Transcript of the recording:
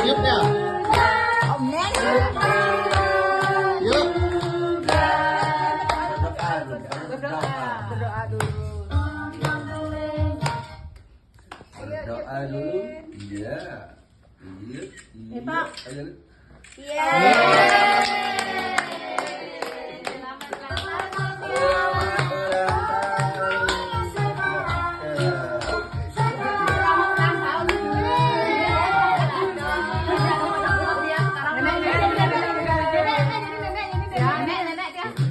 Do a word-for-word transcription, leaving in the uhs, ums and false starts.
Yuk ya. Yuk. Berdoa dulu. Berdoa dulu. Iya. Iya. Nih, Pak. Ayo. Iya.